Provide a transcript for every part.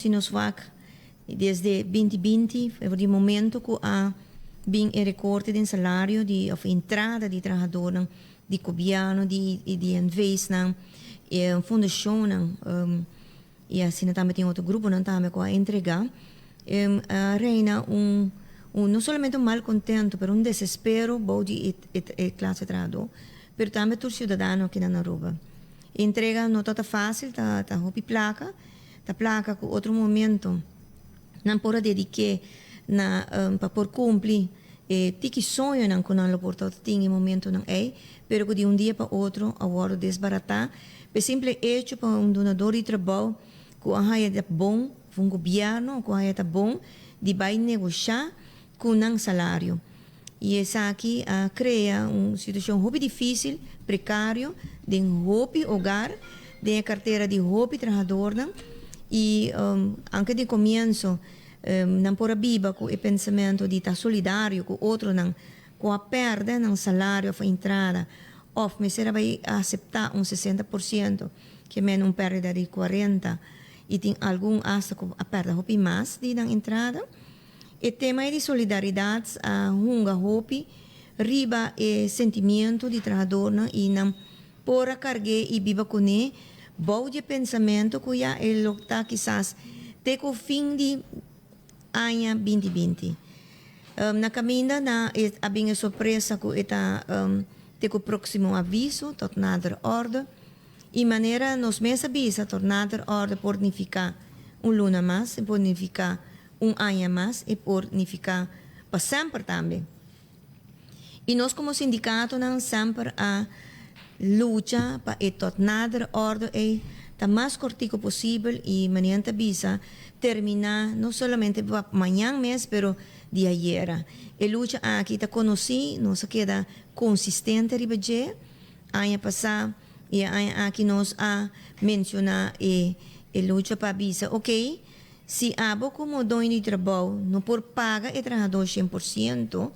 Si nos wak desde 2020, for di momento cu a bin e recorte den salario di of entrada di trahadornan di gobierno, di NV's-nan, fundacionnan, y asina tambe tin otro gruponan tambe cu a entrega, a reina un no solamente un malcontento, pero un desespero bou di e clase trahador, pero tambe tur ciudadano aki na Aruba. Entrega no ta facil, ta hopi placa, ta placa cu otro momento nan por a dedica na pa por cumpli tiki soñonan cu nan lo por tin e momentonan ey, pero cu di un dia pa otro a wordo desbarata p'e simple hecho pa un dunador di trabou cu a haya ta bon, of un gobierno cu a haya ta bon di bay negosha cu nan salario. Y esaki a crea un situacion hopi dificil, precario, den hopi hogar, den e cartera di hopi trahadornan, y aunke di comienso nan por a biba cu e pensamento di ta solidario cu otronan cu a perde nan salario of entrada, of mester a bay acepta un 60%, ke men un perdida di 40, y tin algun hasta cu a perde hopi mas di nan entrada. E tema di solidaridad a hunga hopi riba e sentimiento di trahadornan y nan por a cargue y biba cune bou di pensamento cu ya e lo ta kisas te cu fin di aña 2020. Na caminda na a bin e sorpresa cu e ta te cu proximo aviso, tot nader orde. Y manera nos mes a bisa, tot nader orde por nifica un luna mas, por nifica un aña mas y por nifica pa semper tambe. Y nos como sindicatonan semper a lucha pa e tot nader orde e ta mas cortico posibel y manera ta bisa termina no solamente pa mañan mes, pero di ayera. E lucha aki ta conoci, nos a keda consistente riba dje. Aña pasa y aña aki nos a menciona e lucha pa bisa, ok, si abo como doño di trabou no por paga e trahador 100%,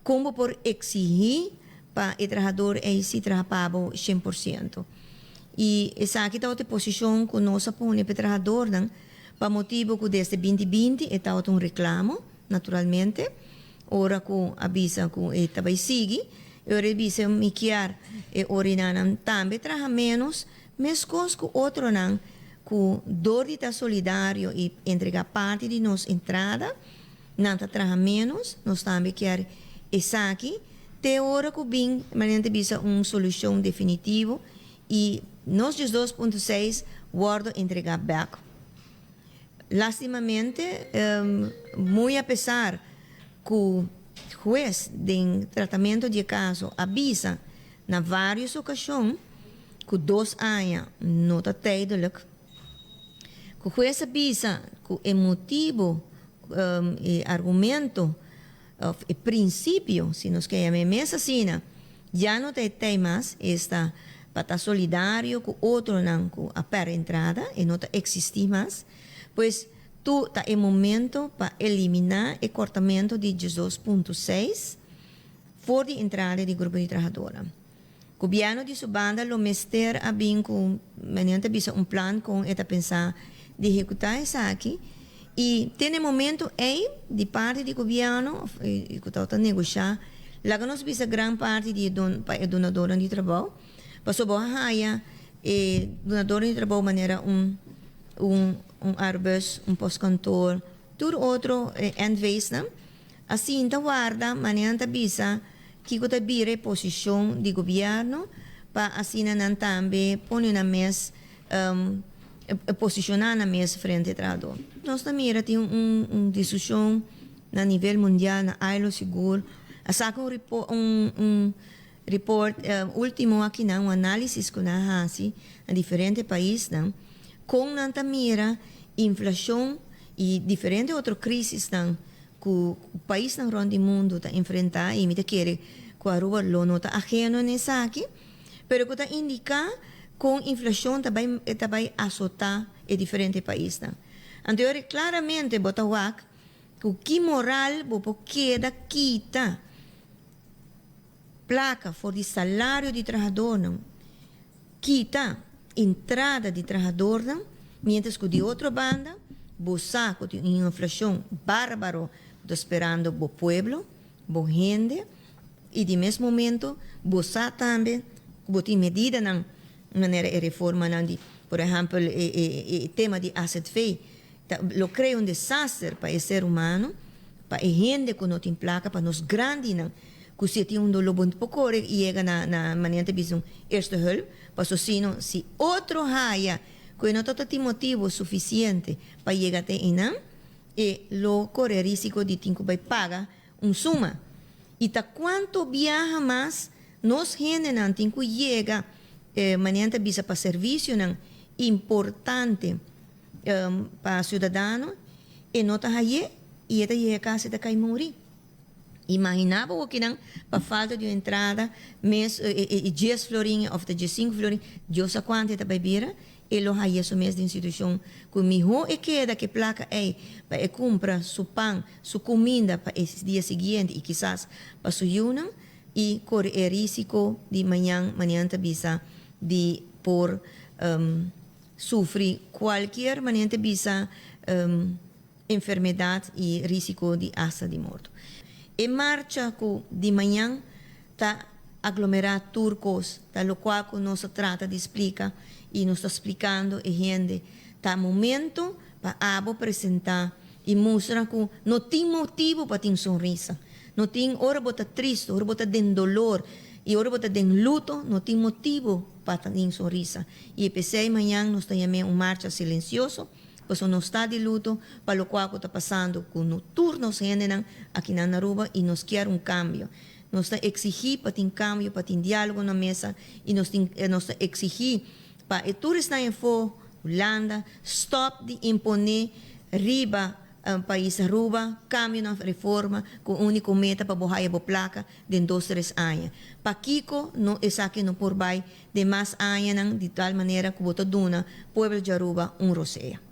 con por exigi pa e trahador ey si traha pa bo 100%? Y esaki ta otro posicion cu nos a pone pa e trahadornan, pa motibo cu desde 2020 e ta un reclamo, naturalmente, ora cu a bisa cu e ta bay sigui, e ora bisa mi kier e orinanan tambe traha menos, mescos cu otronan cu dor di ta solidario y entrega parti di nos entrada, nan ta traha menos, nos tambe kier esaki, te ora cu bin, manera bisa un solucion definitivo y nos 2.6 wordo entrega back. Lastimamente, muy a pesar cu hues den tratamento di caso a bisa na varios ocasion cu 2 aña no ta tijdelijk, cu hues a bisa cu e motibo, e argumento of e principio, si nos kier mes asina, ya no ta mas esta pa ta solidario cu otronan cu a perde entrada y no ta existi mas, pues tu ta e momento pa elimina e cortamento di 2.6 for di entrada di grupo di trahador. Gobierno di su banda lo mester a bin cu mediante bisa un plan con e ta pensa di ehecuta esaki y tin momento ey di parti di gobierno cu ta negocia laga nos bisa gran parti di don pa e dunador di trabou, pasobra haya e dunador di trabou manera un Arubus, un postkantoor, tur otro NV's nan asina ta warda manera ta bisa kico ta bira posicion di gobierno pa asina nan tambe pone na mes, posiciona na mes frente trahador. Nos ta mira tin un discusion na nivel mundial, na ILO sigur, a saca un report ultimo aki nan, un analisis cu nan a haci na diferente paisnan, con nan ta mira inflacion y diferente otro crisisnan cu paisnan rond di mundo ta enfrenta, y mi ta kere cu Aruba lo no ta ajeno na esaki, pero cu ta indica con inflacion ta bay azota e diferente paisnan. Anto, claramente bo ta wak cu ki moral bo por keda kita placa for di salario di trahadornan, kita entrada di trahadornan, mientras cu di otro banda, Bo sa ku tin un inflashon bárbaro ku ta sperando bo pueblo, bo hende, i di mes momento bo sa tambe ku bo tin medidanan manera e reformanan di, por ehèmpel, e tema di azv ta lo krea un desaster pa e ser humano, pa e hende ku no tin plaka, pa nos grandinan ku si e tin un doló bo no por kore i yega na na manera ta bisa un eerste hulp, paso sino si otro haya ku e no ta tin motibu sufisiente pa yega te einan, e lo kore risiko di tin ku bai paga un suma. I ta kuantu biaha mas nos hendenan tin ku yega, manera ta bisa pa servisionan importante pa siudadano, e no ta hay'é i e ta yega kas e ta kai muri. Imaginá bo wokinan pa falta di un entrada mes e dies florin of ta diesinku florin, Dios sa kuantu e ta bai bira, e lo haya su mes den situashon ku mihó e keda ku e plaka ei pa e kumpra su pan, su kuminda pa e dia siguiente i kisas pa su yunan i kore e risiko di mañan mañan ta bisa di por sufri kualkier mañan ta bisa enfermedat i risiko di asta di morto. E marcha ku di mañan ta aglomerá tur kos, ta lokual ku nos a trata di splika i nos ta splikando e hende. Ta momento pa abo presentá i mustra ku no tin motibu pa tin sonrisa. No tin, ora bo ta tristu, ora bo ta den dolor i ora bo ta den luto, no tin motibu pa tin sonrisa. I p'esei mañan nos ta yam'é un marcha silensioso. Pasobra nos ta di luto pa locual cu ta pasando cu no tur nos hendenan akinan na Aruba y nos kier un cambio. Nos ta exigi pa tin cambio, pa tin dialogo na mesa y nos tin nos ta exigi pa e tur esnan efo, Hulanda, stop di impone riba pais Aruba cambionan reforma cu unico meta pa bo haya bo placa den dos tres aña. Pakico no esaki no por bay Den mas añanan di tal manera ku bo ta duna pueblo di Aruba un rosea.